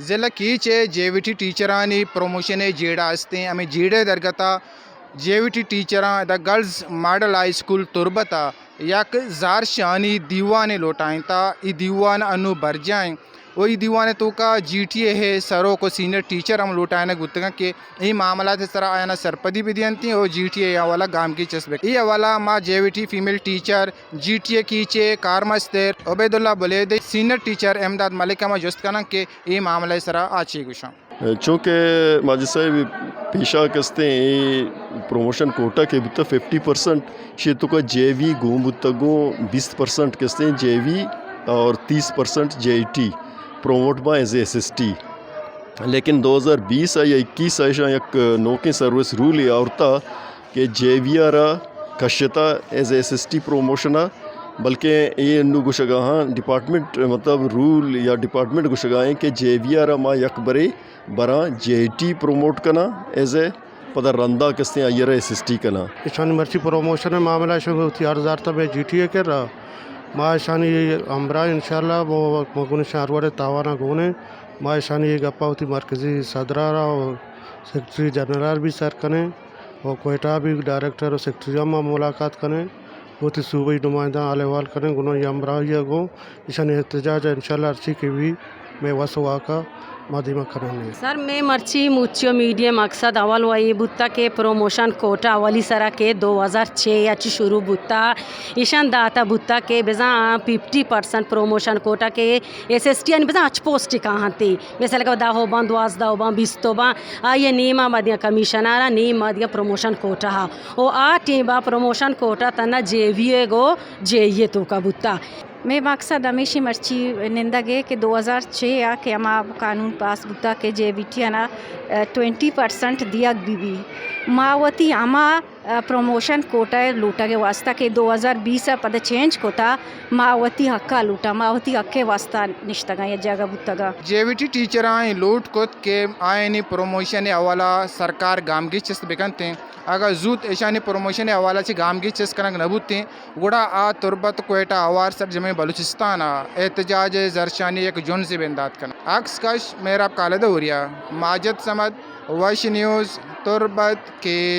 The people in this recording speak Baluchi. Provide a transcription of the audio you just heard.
ضلع کیچ ءِ جے وی ٹی ٹیچرانی پروموشن ءِ جیڑہ است ایں۔ ہمے جیڑہ ءِ درگت ءَ جے وی ٹی ٹیچراں ادا گرلز ماڈل ہائی اسکول تربت ءَ یک زہرشانی دیوانے لوٹائینتہ۔ اے دیوان انوں برجاہ ایں و اے دیوان ءِ توکا جے ٹی اے ءِ سروک و سینئر ٹیچر ہم لوٹائینگ بوتگاں کہ اے معاملات ءِ سرا آیاناں سرپدی بدینتیں و جے ٹی اے ءِ حوالہ گامگیج چست بکنت۔ اے حوالہ ما J V T female teacher, J T A Kech ءِ کارمستر عبیداللہ بلیدی، سینئر ٹیچر امداد ملک ءَ ما جست کناں کہ اے معاملہ ءِ سرا آ چے گوشاں۔ چونکہ ماجد صاحب، پیشا کستیں اے پروموشن کوٹا کہ بوتہ ففٹی پرسنٹ، شی توکا جے وی گون بوتہ گون بیست پرسنٹ کستیں جے وی اور تیس پرسنٹ جے ٹی پروموٹ باں as A S S T. لیکن دو ہزار بیس ءَ یا اکیس ءَ ایشاں یک نوکیں سروس رولے آورتہ کہ جے وی ءَ را Kushta as A S S T promotion ءَ، بلکہ اے انوں گوشگا ہاں ڈپارٹمنٹ، مطلب رول یا ڈپارٹمنٹ گوشگا ایں کہ جے وی ءَ را ما یک برے براں جے ٹی پروموٹ کناں ایز اے، پدا رندا کستیں آئی ءَ را ایس ایس ٹی کناں۔ ایشانی مرچی پروموشن ءِ معاملہ، ایشاں وتی عرض آرتہ مئے جے ٹی ءِ کرا۔ ما ایشانی ہمراہ انشاءاللہ، ما، ما گوں ایشاں ہر وڑیں تاوان ءَ گون ایں۔ ما ایشانی اے گپ ءَ وتی مرکزی صدر ءَ را و سیکرٹری جنرل ءَ بھی سر کنیں و کوئٹہ ءَ بھی ڈائریکٹر و سیکرٹری ءَ ما ملاقات کنیں۔ وتی صوبائی نمائندہ ءَ حال احوال کنیں، گوں آئی ءِ ہمراہی ءَ گوں ایشانی احتجاج ءَ انشاءاللہ ہرچی کہ بی مئے وس و واک ءَ ما دیما کنیں۔ سر، مئے مرچی مچی و میڈیا مقصد اول و اے بوتہ کہ پروموشن کوٹا اولی سرا کہ دو ہزار چھ ءَ چہ شروع بوتہ، ایشان داتہ بوتہ کہ بزاں ففٹی پرسنٹ پروموشن کوٹا کہ ایس ایس ٹی آنی بزاں ہچ پوسٹ کاہنتی، مثال کہ دہ و باں، دوازدہ و باں، بیست و باں، آئی ءِ نیم ءَ ما دیاں کمیشنر ءَ، نیم ما دیاں پروموشن کوٹا ءَ۔ و آ ٹیم ءَ پروموشن کوٹا تھنا جے وی ءِ گوں جے ای ءِ توکا بوتہ۔ مئے مقصد ہمیشی مرچی نندگ ءَ کہ دو ہزار چھ ءَ کہ ہما قانون پاس بوتہ کہ جے وی ٹی آناں، ٹوئنٹی پرسنٹ دیگ بہ بی، ما وتی ہما پروموشن کوٹا ءِ لوٹگ ءِ واسطہ کہ دو ہزار بیس ءَ پدا چینج کتہ، ما وتی حق ءَ لوٹاں، ما وتی حق ءِ واسطہ نشتگاں یا جاگہ بوتگاں۔ جے وی ٹی ٹیچراں اے لوٹ کت کہ آیانی پروموشن ءِ حوالہ سرکار گامگیج چست بکنت ایں۔ اگاں زوت ایشانی پروموشن ءِ حوالہ چہ گامگیج چست کنگ نہ بوتیں، گڑا آ تربت، کوئٹہ، آوار، سرجمیں بلوچستان ءَ احتجاج ءِ زہرشانی یک جنزے بندات کناں۔ عکس کش مہراب خالد اوریا، ماجد صمد، وش نیوز، تربت، کیچ۔